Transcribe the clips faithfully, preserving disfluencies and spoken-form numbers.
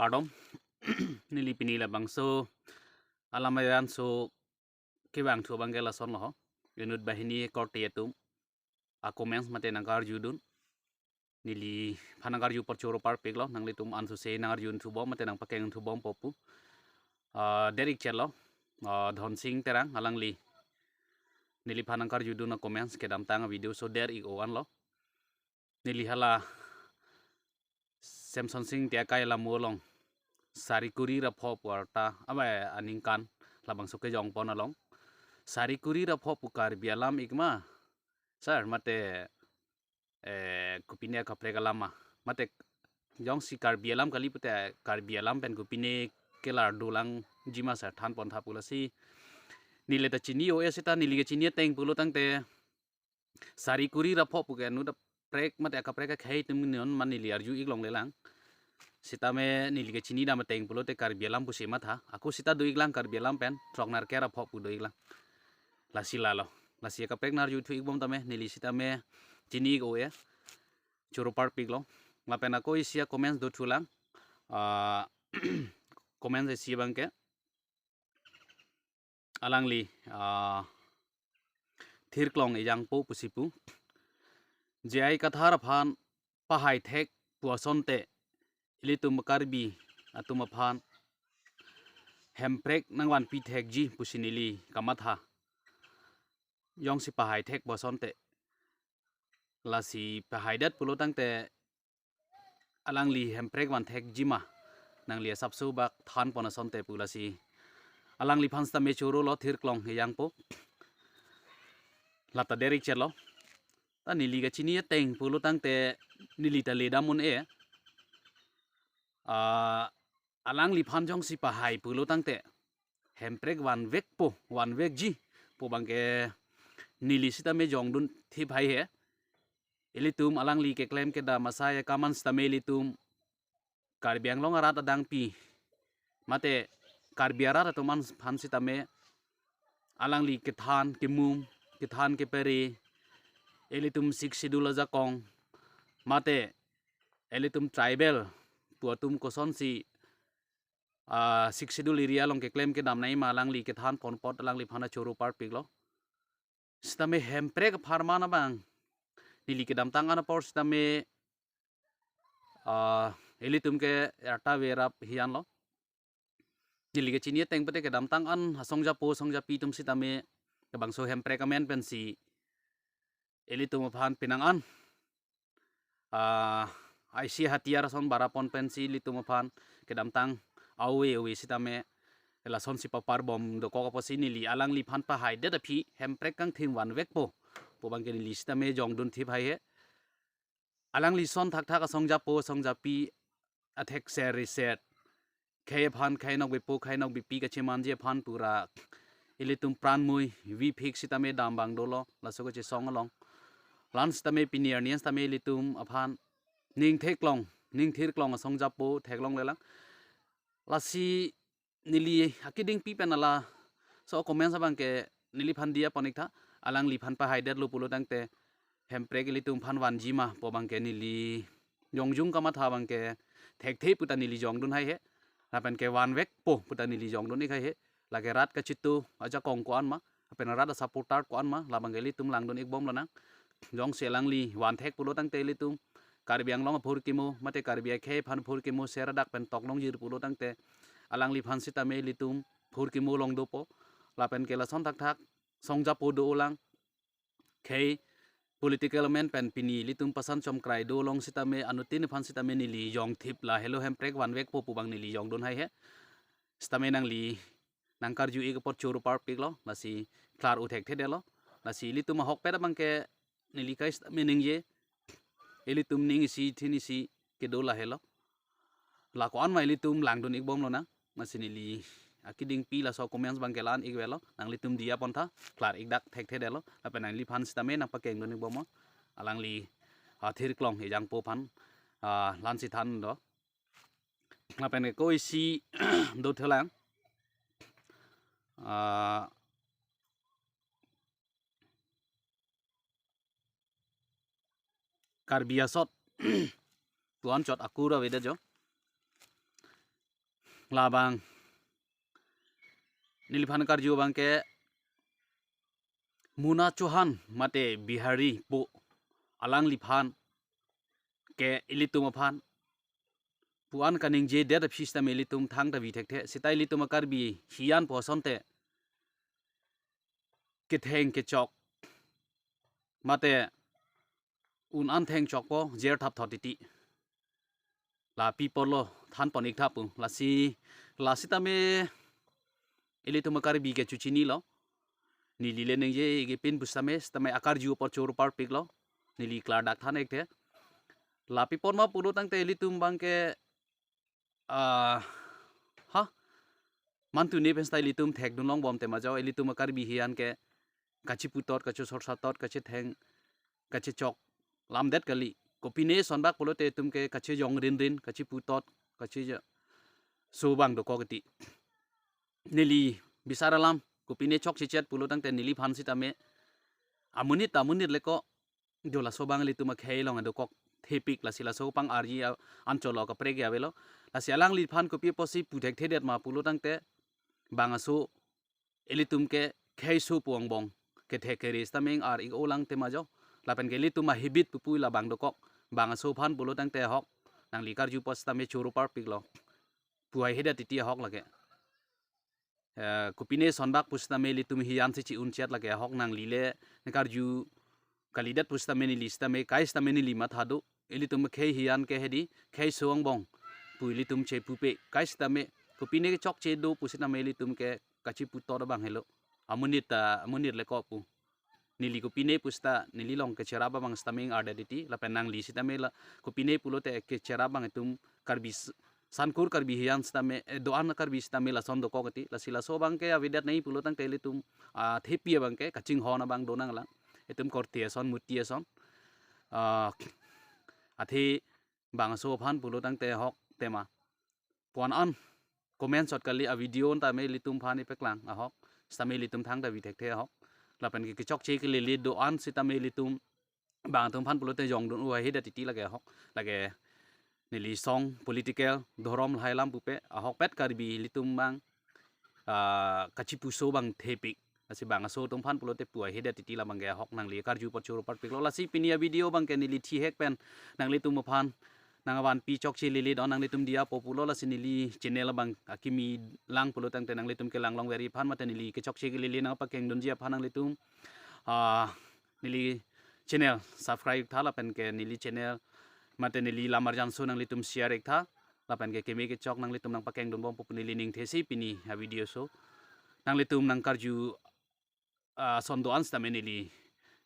Kardom. Neli pini labangso alam ayanso kevang thu abangke lasonlo ho. Inut banghini korte atum a-comments mate nangkarjudun. Neliphan nangkarju apor choro parpiklo, nanglitum ansose nang-arjun thubom mate nangpakeng thubom po pu. Ah, der-ik chetlo. Ah, Dhonsing Terang alangli neliphan nangkarjudun a-comments kedamtang a-video so der-ik-o anlo. Neli hala Semson Sing Ingti akai alamo along sari kuri ra pho pu arta, abai, aningkan labangso kejongpon along sari kuri ra pho pu Karbi alam ikma, sir, mate, eh, kopine kaprek alam ma, mate jongsi Karbi alam kali pute Karbi alam pen kopine kelar dolang jima, sir, thanpon tha pu lasi neli ta chini-o-e, seta neli kechini ateng pulo tangte sari kuri ra pho pu ke inut kaprek mate akaprek akhei atum non ma neli arju-ik longlelang. Sitame neli kechini dam ateng pulote Karbi alam pusi matha. Ako seta do-iklang Karbi alam pen throk nerkep ra pho pu do-iklang. Lasi lalo. Lasi akaprek nang-arju thu-ikbom tame neli sitame chini-ik-o-e. Choro parpiklo. Lapen ako isi a-comments do thulang. Ah, comments isi abangke alangli, ah, Thirklong Ejangpo pusi pu. J I Kathar aphan pahai thek pu asonte ilitum Karbi atum aphan hemprek nangvanpi thekji pusi neli kamatha. Jongsi pahai thek pu asonte, lasi pahaidet pulo tangte alangli hemprek van thekji ma, nangli asapso bak thanpon asonte pu lasi. Alangliphan sitame chorolo Thirklong Ejangpo. La ta der-ik chetlo. Ta neli kechini ateng pulo tangte neli ta le dam un-e. Ah, alangliphan jongsi pahai pulo tangte hemprek vanvekpo, vanvekji pu abangke neli sitame jongdun thip haihe. Ilitum alangli keklem kedam asai akam an sitame ilitum Karbi Anglong arat adangpi mate Karbi arat atum aphan sitame alangli kethan kemum, kethan kepere, ilitum Sixth Schedule ajakong mate ilitum tribal pu atum kosonsi, ah, Sixth Schedule area along keklem kedam nangji ma alangli kethanpon apot alangliphan choro parpiklo. Sitame hemprek apharman abang neli kedamtang an apor sitame, ah, ilitum ke arta verap hian lo. Neli kechini ateng pute kedamtang an asong japo asong japi atum sitame labangso hemprek amen pensi ilitum aphan penang an, ah, isi hatiyar ason barapon pensi ilitum aphan kedamtang ave ave sitame lasonsi paparbom dokok apotsi neli alangliphan pahaidet aphi hemprek kangthim vanvekpo pu abangke neli sitame jongdun thip haihe. Alangli ason thakthak asong japo asong japi athekser riset, khei aphan khei nokbepo khei nokbepi kachemanji aphan pura ilitum pran mui viphik sitame dambang dolo laso kachesong along. La-an sitame pini arni an sitame ilitum aphan ning theklong, ning thirklong asong japo theklonglelang. Lasi neli akedingpi pen laso comments abangke neliphan diya pon-ik tha, alangliphan pahaidetlo pulo tangte hemprek ilitum aphan vanji ma pu abangke neli jongjung kamatha abangke thekthe puta neli jongdun haihe. Lapen ke vanvekpo puta neli jongdun-ik haihe. Lake rat kachitu ajakong ko-an ma, lapen rat asupporter ko-an ma, labangke ilitum langdun-ikbom lonang. Jongsi alangli van thek pulo tangte ilitum Karbi Anglong aphurkimo mate Karbi akhei aphan phurkimo seradak pen toklongjir pulo tangte alangliphan sitame ilitum phurkimo long dopo. Lapen ke lason thakthak asong japo do-olang, khei political amen pen pini ilitum pasan chomkrai do along sitame anuttin aphan sitame neli jongthip lahelo hemprek vanvekpo pu abang neli jongdun haihe. Sitame nangli nangkarju-ik apot choro parpiklo, lasi klar-o thekthedetlo. Lasi ilitum ahokpet abangke neli kai sitame ningje, ilitum ning isi thin isi kedo lahelo. La ko-an ma ilitum langdun-ikbom lonang. Lasi neli akedingpi laso comments abangke la-an-ik avelo. Nanglitum diya pon tha, klar-ik dak thekthedetlo. Lapen nangliphan sitame nangpakengdun-ikbomlo. Alangli, ah, Thirklong Ejangpo aphan, ah, la-ansi than do. Lapen ako isi do thulang. Ah, Karbi asot tuan chot akur avedet jo. Labang neliphan karju abang ke Muna Chauhan mate Bihari po, alangliphan ke ilitum aphan pu-an kaningjedet aphi sitame ilitum thangta vi thekthe, seta ilitum a-Karbi hiyan pu asonte ketheng kechok mate un-an thengchokpo, jer thapthot titi. La pi apotlo thanpon-ik tha pu. Lasi, la sitame ilitum a-Karbi ke chochinilo. Neli le ningje-ik pin pusitame, sitame akarju apor choro parpiklo. Neli klardak than-ikthe. La pi apot ma pulo tangte ilitum abang ke, ah, ha, mantune pen sita ilitum thekdun longbom tema jo, ilitum a-Karbi hiyan ke kachiputot, kachisorsatot, kachetheng, kachechok lamdet kali. Kopine sonbak pulote itum ke kachejong rinrin, kachiputot, kacheja so abang dokok titi. Neli bisar alam, kopine chokchechet pulo tangte neliphan sitame amonit amonit leko, jo laso abang ilitum akhei along dokok thepik, lasi laso pang arji a-, ancholo kaprek avelo. Lasi alangliphan kopi apotsi pu thekthedet ma pulo tangte, bang aso ilitum ke khei so pu angbong kethek kere sitame ing-ar-ik-o lang tema jo. Lapen ke ilitum a-habit pupu labang dokok. Bang aso aphan pulo tangte ahok, nangli karju apot sitame choro parpiklo. Pu haihedet titi ahok lake. Eh, kopine sonbak pusitame ilitum hiyan si chi-un-chet lake ahok, nangli le nangkarju kalidet pusitame neli sitame, kai sitame neli matha do. Ilitum khei hiyan ke hedi, khei so angbong pu ilitum chepupe, kai sitame kopine kechokche do pusitame ilitum ke kachiputot abang helo. Amonit ta, amonit leko pu. Neli kopine pusita, neli along kecherap abang sitame ing-ardet titi, lapen nangli sitame la kopine pulote kecherap abang itum Karbi s-, sankur Karbi hiyan sitame, eh, do-an Karbi sitame lason dokok titi, lasi laso abang ke avedet nangji pulo tangte ilitum, ah, thepi abang ke kachinghon abang do nanglang. Itum korte ason, muti ason. Ah, athe bang aso aphan pulo tangte ahok tema. Pu-an an comment sot kali, a-video an tame ilitum aphan ipeklang ahok. Sitame ilitum thangta vi thekthe ahok. Lapen ke kechokche kelele do-an sitame ilitum bang atum aphan pulote jongdun u haihedet titi lake ahok. Lake neli song political dhorom lahai alam pupe ahokpet Karbi ilitum abang, ah, kachipuso abang thepik. Lasi bang aso atum aphan pulote pu haihedet titi, labang ke ahok, nangli karju apot choro parpiklo. Lasi pini a-video abang ke neli thihek pen nanglitum aphan nangvanpi chokche lele do-an nanglitum diya po pulo, lasi neli channel abang akimi lang pulo tangte nanglitum kelang longverji aphan mate neli kechokche kelele nangpakengdunji aphan nanglitum, ah, neli channel subscribe-ik tha lapen ke neli channel mate neli lamar janso nanglitum share-ik tha lapen ke keme kechok nanglitum nangpakengdunbom pu neli ningthesi pini a-video so. Nanglitum nangkarju, ah, ason do-an sitame neli,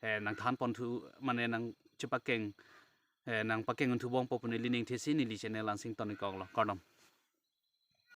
eh, nangthanponthu mane nangchepakeng, eh, nangpakengunthubom pu neli ningthesi neli channel langsing tonikoklo. Kardom.